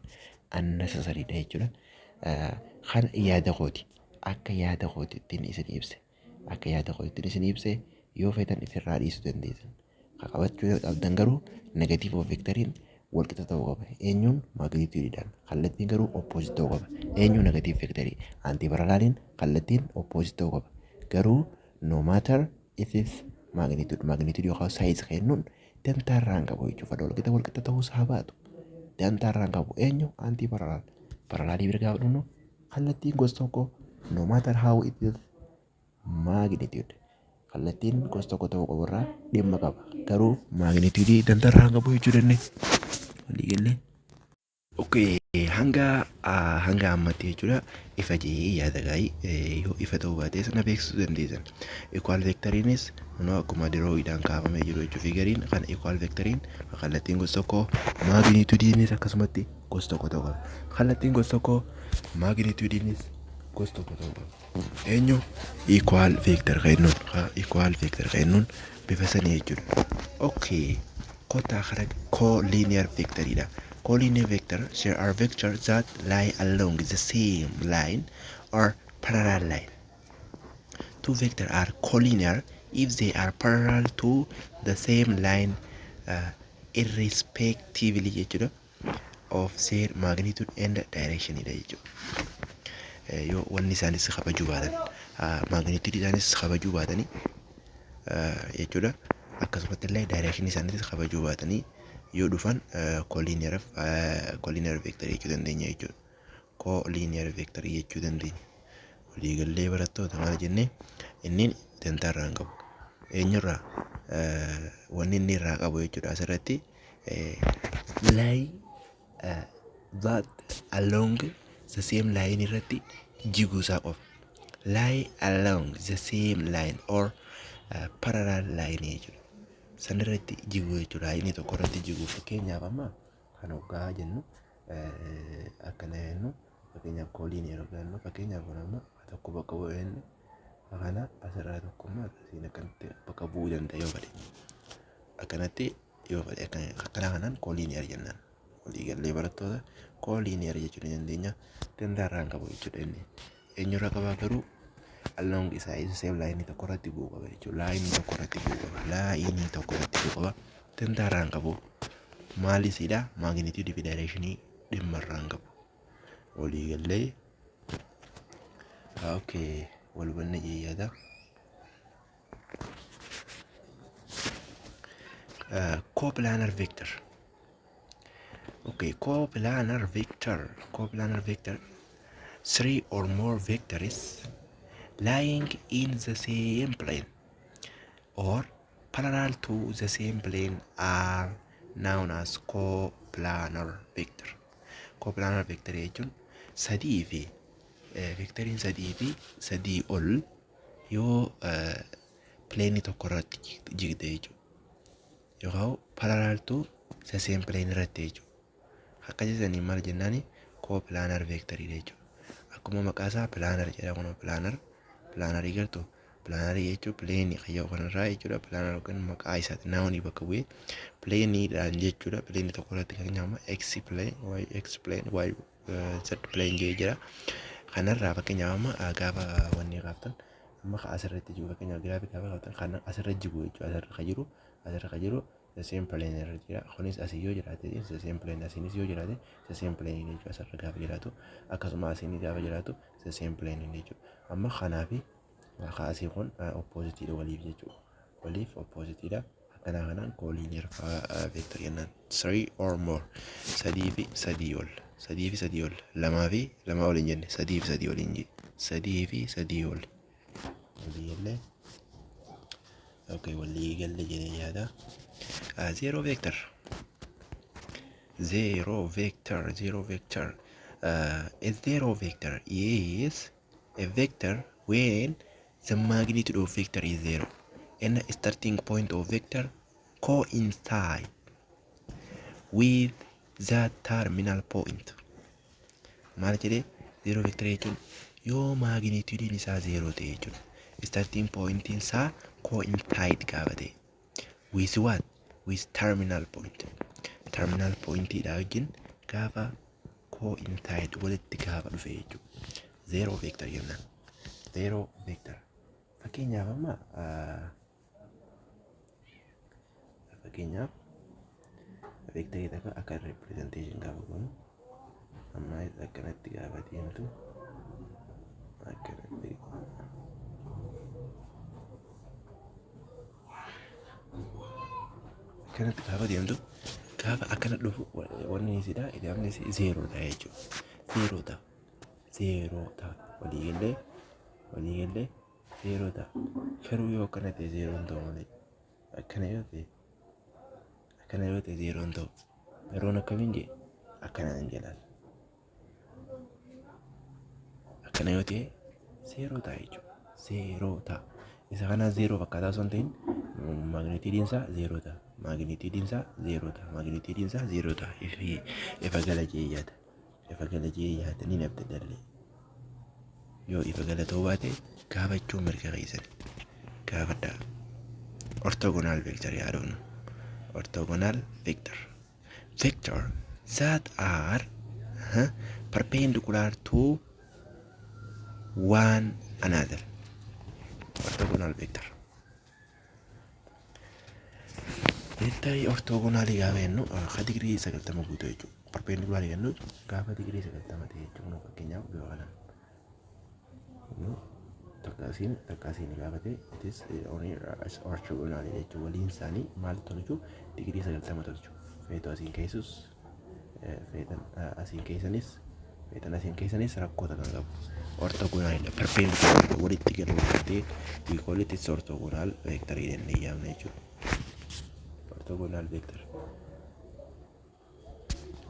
Unnecessary dha jechuudha. Kan yaada kooti. Akka yaada kootittiin isin ibse. Akka yaada kootittiin isin ibse, yoo feetan ifirraa dhiisuu dandeessan. Qabachuu qabdan garuu negative of vectoriin walqixa ta'uu qaba. Eenyuun? Magnitudeiidhaan. Kallattiin garuu opposite ta'uu qaba. Eenyuun negative vectorii? Anti paralleliin kallattiin opposite ta'uu qaba. Garuu no matter it is magnitude, magnitude yookaan size kennuun dantaa irraa hin qabu jechuudha. Fedha walqixa walqixa ta'uu isaa baatu. Dantaa irraa hin qabu. Eenyu? Anti parallel. Parallelii bira gaafa dhufnu kallattiin gosa tokko, no matter how it is magnitude. Kallattiin gosa tokko ta'uu qabu irraa dhimma qaba. Garuu magnitudeii dantaa irraa hin qabu jechuu dandeenya. Waliigallee. Okay, hanga ammatti jechuudha ifa jee yaada gaarii, yoo ifa ta'uu baate sana beeksisuu dandeessan. Equal vectoriinis kunoo akkuma drawidhaan kaafamee jiru jechuu, figureiin kan equal vectoriin kallattiin gosa tokko, magnitudeiinis akkasumatti gosa tokko ta'uu qaba. Kallattiin gosa tokko, magnitudeiinis Gosa tokko ta'uu qaba. Eenyu equal vector kan jennuun, equal vector kan jennuun bifa sanii jechuudha. Okay. Kottaa karaa collinear vectoridha. Collinear vector, there are vectors that lie along the same line or parallel line. Two vectors are collinear if they are parallel to the same line irrespectively jechuudha of their magnitude and direction dha jechuudha. Yoo wanni isaanis kabajuu baatan, magnitude isaanis kabajuu baatanii jechuudha. Akkasumatti illee direction isaanis kabajuu baatanii yoo dhufan collinear vector jechuu dandeenya jechuudha. Collinear vector jechuu dandeenya. Waliigallee barattoota, maal jennee? Inni dantaa irraa hin qabu. Eenyurraa wanni inni irraa qabu jechuudha asirratti line that along the same line irratti jiguu isaa qofa. Lie along the same line or parallel line jechuudha. San irratti jiguu jechuudha. Inni tokko irratti jiguu, fakkeenyaaf amma kan hoggaa jennu, akkana jennu, fakkeenyaaf collinear yeroo jennu, fakkeenyaaf kun amma tokko bakka bu'ee inni kana asirraa tokko immoo akkasiin akkanatti bakka bu'uu danda'a yoo fedhe. Akkanatti yoo fedhe akkana kanaan collinear jennaan. Waliigallee barattoota, collinear jechuu ni dandeenya. Dandaa irraa hin qabu jechuudha inni. Eenyurraa qabaa garuu? Along isaa isa same line tokko irratti bu'uu qaba jechuudha. Line tokko irratti bu'uu qaba. Line tokko irratti bu'uu qaba. Dandaa irraa hin qabu. Maalisidha? Magnitude fi direction dhimma irraa hin qabu. Waliigallee, okay, wal hubanne yaada. Coplanar vector. Okay, coplanar vector. Coplanar vector. Three or more vectors lying in the same plane or parallel to the same plane are known as coplanar vector. Coplanar vector jechuun sadii fi vectoriin sadii fi sadii ol yoo plane tokko irratti jigde jechuudha. Yookaan parallel to the same plane irratti jechuudha. Akka jedhanii maal jennaani? Coplanar vectorii jechuudha. Akkuma maqaa isaa planar jedha, kun planar planarii gartuu planarii jechuun plane kayyoo kanarraa jechuudha. Planar yookaan maqaa isaati nounii bakka bu'ee planeiidhaan jechuudha. Plane tokko irratti kan amma x plane, y x plane, y z plane jee jira. Kanarraa fakkeenyaaf amma gaafa wanni kaaftan, amma asirratti jiru, fakkeenyaaf giraafii gaafa kaaftan kan asirra jiru jechuudha. Asirra kan jiru the same plane irra jira. Kunis asii yoo jiraate the same plane, asiinis yoo jiraate the same plane jechuudha. Asirra gaafa jiraatu, akkasuma asiin gaafa jiraatu the same plane jechuudha. Amma kanaafi asii kun oppositeiidha waliif jechuudha. Waliif oppositeiidha. Akkanaa kanaan collinear vector jennaan. Three or more, sadii fi sadii ol, sadii fi sadii ol, lamaa fi lamaa ol hin jenne, sadii fi sadii ol hin jenne, sadii fi sadii ol. Walii gallee? Okay, walii galle jedhee yaada. Zero vector. Zero vector, zero vector. A zero vector is a vector when the magnitude of vector is zero and the starting point of vector coincide with the terminal point. Maal jedhee? Zero vector jechuun yoo magnitudeiin isaa zero ta'e jechuudha. Starting pointiin isaa coincide gaafa ta'e. With what? With terminal point. Terminal pointiidha wajjin gaafa coincide, walitti gaafa dhufe jechuudha. Zero vector jennaan. Zero vector. Fakkeenyaaf amma fakkeenyaaf vectorii takka akka representation gaafa goonu, amma akkanatti gaafa deemtu, akkanatti gaafa deemtu, gaafa akkana dhufu, wanni isidha ida'amni isii zero ta'a jechuudha. Zero ta'a. Zero ta'a. Waliigallee? Waliigallee, zero ta'a. Garuu yoo akkana ta'e zero hin ta'u malee. Akkana yoo ta'e, akkana yoo ta'e zero hin ta'u. Yeroon akkamiin jee akkanaan jedhaan. Akkana yoo ta'e zero ta'a jechuudha. Zero ta'a. Isa kanaa zero fakkaataa osoo hin ta'in magnitudeiin isaa zero ta'a. Magnitudeiin isaa zero ta'a. Magnitudeiin isaa zero ta'a. Ifa gala jee yaada. Ifa gala jee yaada ni nabda dallee. Yoo ifa gala ta'uu baate gaafachuu mirga keessan, gaafadhaa. Orthogonal vector yaadofnu. Orthogonal vector. Vector that are perpendicular to one another. Orthogonal vector. Vectorii orthogonalii gaafa jennu ka digirii 90 guutuu jechuudha. Perpendicular jennu gaafa digirii 90 ta'e jechuudha. Fakkeenyaaf, bifa kanaan. Takka asiin, takka asiin gaafa ta'e, it is only orthogonal jechuudha. Waliin isaanii maal tolchu? Digirii 90 tolchu. Feetu asiin keessus, feetan asiin keessanis, feetan asiin keessanis rakkoo kan qabu. Orthogonalidha. Perpendicular walitti galu ta'e, we call it it's orthogonal vector jennee yaamna jechuudha. Orthogonal vector.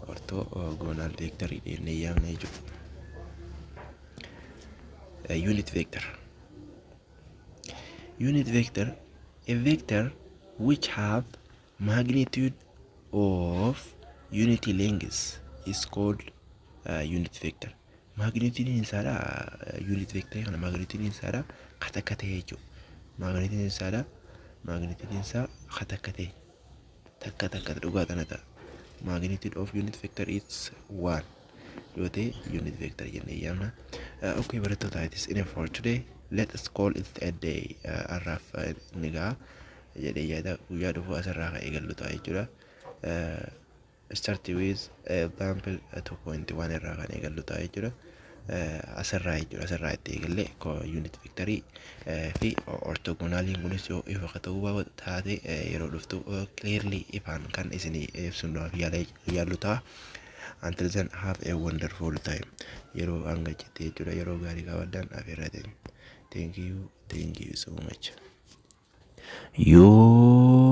Orthogonal vector jennee yaamna jechuudha. Unit vector. Unit vector, a vector which have magnitude of unity length is called unit vector. Magnitude isaadha, unit vector kana magnitude isaadha ka takka ta'e jechuudha. Magnitude isaadha, magnitude isaa ka takka ta'e, takka takka dhugaa tana ta'a. Magnitude of unit vector is 1 yoo ta'e unit vector jennee yaamna. Okay, barattoota, it is enough for today. Let us call it a day. Har'aaf ni ga'a jedhee yaada. Guyyaa dhufu asirraa kan eegallu ta'a jechuudha. Start with example 2.1 irraa kan eegallu ta'a jechuudha. Asirraa jechuudha, asirraa itti eegallee unit vectorii fi orthogonaliin kunis yoo ifa ka ta'uu taate, yeroo dhuftu clearly ifaan kan isinii ibsuudhaaf yaallu ta'a. Until then, have a wonderful time. Yeroo hanga jettee jechuudha, yeroo gaarii qabaadhaan afeerraa ta'e. Thank you, thank you so much. Yoo